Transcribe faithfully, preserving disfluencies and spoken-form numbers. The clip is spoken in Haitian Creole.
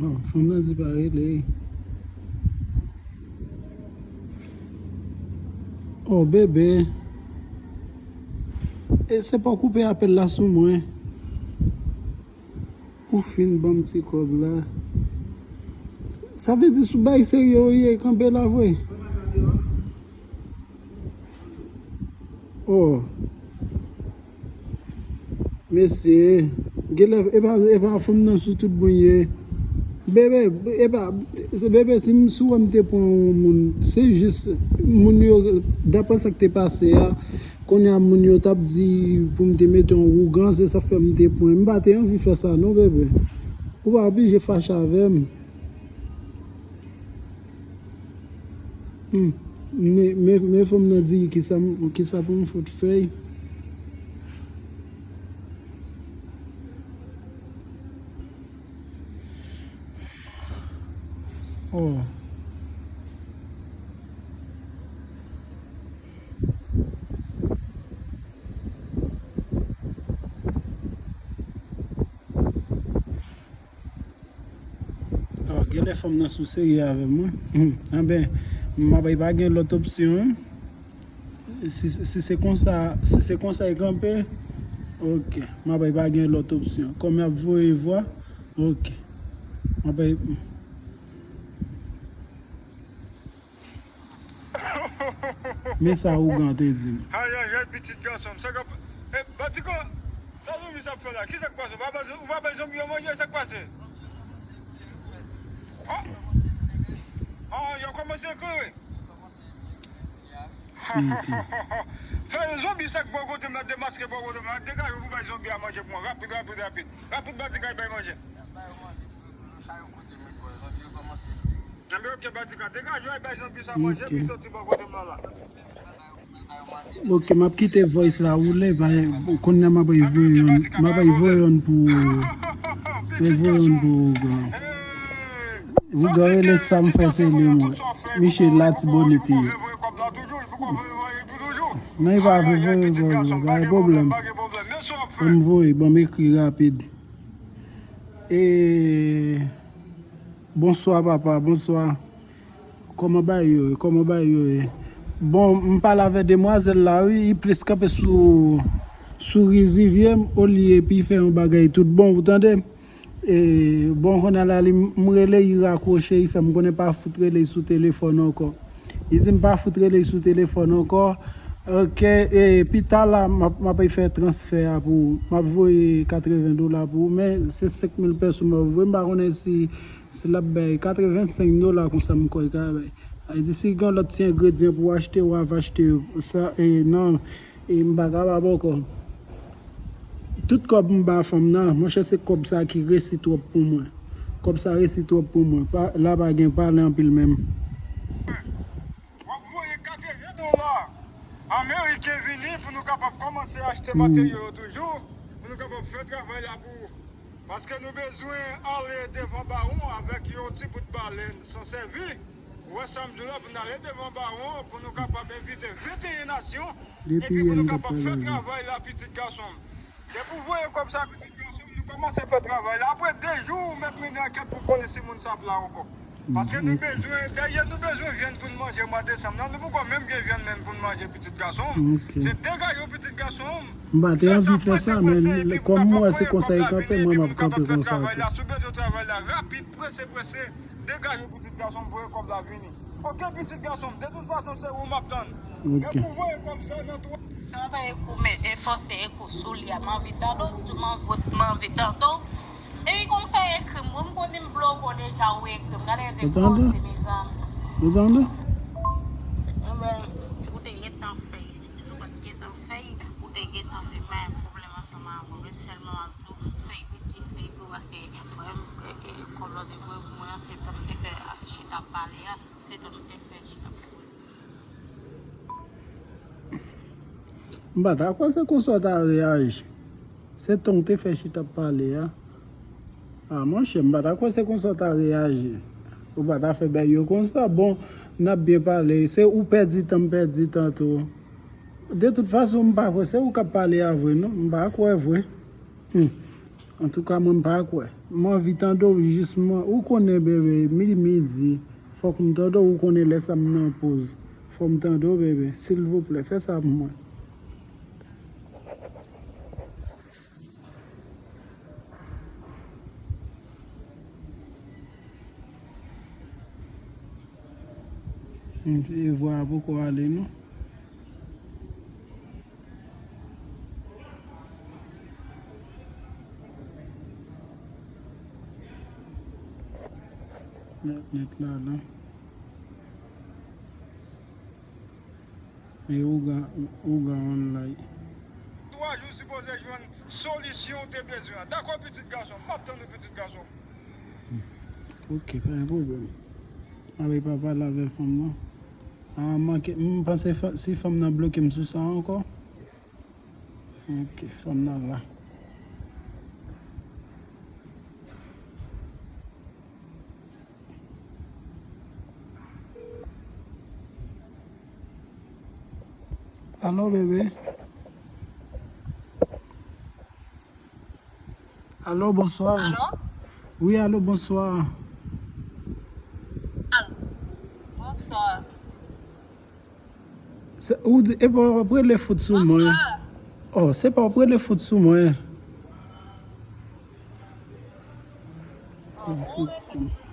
Oh, fanm nan di pa rele. Oh, bebe. E se pa w koupe apèl la sou mwen. Ou fin ban m ti kòb la. Sa vle di sou bay serye ou ye, kanpe la vre. Oh. Mesye, genlè, e pa, e pa fanm nan sou tout bon ye. Bebe, e pa, se bebe, si m, si w wè m te pran yon moun, se jis moun yo, daprè sa k te pase a, kounye a moun yo t ap di pou m te mete yon wougan, se sa k fè m te pran. M pa te anvi fè sa non, bebe. Ou pa oblije fache avè m. Hmm. Men, men, men fanm nan di kisa, kisa pou m fout fè. Oh. Oh, genlè fanm nan sou serye avè mwen. Hmm. Anben, m ap pa gen lòt opsyon, wi. Si, si se konsa, si se konsa e kanpe, ok. M ap pa gen lòt opsyon. Kòm y ap voye vwa, ok. M ap pa. Men sa ougan te di m. Ay, ay, ay, pitit gason m, sa k ap, eh, Batika, sa zonbi sa ap fè la? Ki sa k pase? Ou pa bay, ou pa bay zonbi yo manje, sa k pase? Ah, ah, yo kòmanse ekri. Ok. Fè zonbi sa k bò kote m la, demaske bò kote m la, degaje w pou bay zonbi a manje pou mwen, rapid, rapid, rapid. Rapid, Batika, bay manje. Anben, ok, Batika, degaje w, al bay zanmi sa manje, epi soti bò kote m nan la. Ok, m ap kite voice la woule, kounye a m ap voye yon, m ap voye yon pou, m ap voye yon pou ougan. Ougan rele sa m fè se li mwen. Miche Latibonit ye. Non, e pa vre, voye ougan, pa gen pwoblèm. Ban m voye, ban m ekri rapid. E, bonswa, papa, bonswa. Kòman bagay yo ye? Kòman bagay yo ye? Bon, m pale avè demwazèl la, wi, li plis kanpe sou, sou rizivye m, olye epi fè yon bagay tout bon, ou tande? E, bon, kounye a la, li, m rele, li rakwoche, li fè m konnen pa fout rele sou telefòn ankò. Li di m pa fout rele sou telefòn ankò. Ok, e pita la, m ap, m ap fè transfè a pou ou. M ap voye katreven dola pou ou, men se senk mil pèso m ap voye. M pa konnen si, si l ap bay katrevensenk dola konsa m kwè l ka bay. Sa vle di si gen lòt ti engredyan pou w achte, w ap achte yo. Sa, e, non, e m pa kapab ankò. Tout kòb m ba fanm nan, monchè, se kòb sa ki resi twòp pou mwen. Kòb sa resi twòp pou mwen. Pa, la pa gen pale anpil menm. W ap voye katreven dola ameriken vini pou nou kapab kòmanse achte materyo yo toujou, pou nou kapab fè travay la pou ou. Paske nou bezwen ale devan bawon avèk yon ti bout balèn san sèvi. Ou wè sa m di w la, pou n ale devan bawon, pou nou kapab envite venteyen nasyon, epi pou nou kapab fè travay la, pitit gason m. Depi w voye kòb sa, pitit gason m, nou kòmanse fè travay la. Apre de jou, ou mèt mennen ankèt pou konnen si moun sa ap la ankò. Paske nou bezwen, dèyè nou bezwen vyann pou n manje mwa desanm nan, nou poko menm gen vyann menm pou n manje, pitit gason m. Se degaje w, pitit gason m. M pa te anvi fè sa, men kòm m wè se konsa e kanpe, mwen m ap kanpe konsa tou. Si w bezwen travay la rapid, prese, prese, degaje w, pitit gason m, voye kòb la vini. Ok, pitit gason m, de tout fason, se ou m ap tann. Depi w voye kòb sa nan twa. Sa pa ekou, men efò se ekou sou li a, m anvi tande w, m anvi, m anvi tande w. Epi kon fè ekri m, wi, m konnen m bloke w deja, ou ekri m. Gade de koze, mezanmi. Ou tande? Enben, ou te gentan fè, si w pa t gentan fè, ou te gentan fè, men pwoblèm ansanm avè w, men sèlman m ap di w, fè piti, fè gwo, paske, e, e, kòb la w te voye pou mwen an, se tan m te fè chita pale a, se tan m te fè chita pale. M pa ta kwè se konsa w ta reyaji. Se tan w te fè chita ap pale a. A, monchè, m pa ta kwè se konsa w ta reyaji. Ou pa ta fè bagay yo konsa. Bon, n ap byen pale. Se ou pèdi tan, m pèdi tan tou. De tout fason, m pa kwè se ou k ap pale a vre, non. M pa kwè vre. Hmm. Antouka, mwen m pa kwè. M anvi tande w jis mwen. Ou konnen, bebe, mi midi. Fòk m tande w, ou konnen lè sa m nan poz. Fò m tande w, bebe. Silvouplè, fè sa pou mwen. E vwa a poko ale, non. Nèt, nèt la, la. E ougan, ougan online. Twa jou sipoze jwenn solisyon ou te bezwen an. Dakò, pitit gason m? M ap tann ou, pitit gason m. Ok, pa gen pwoblèm. Mari pa pale avè fanm nan. Ah, manke, m panse fa-, si fanm nan bloke m sou sa ankò. Ok, fanm nan la. Alo, bebe. Alo, bonswa. Alo? Wi, alo, bonswa. Alo. Bonswa. Se, ou di, e pa w ap rele fout sou mwen. Bonswa. Oh, se pa w ap rele fout sou mwen. Oh, fout.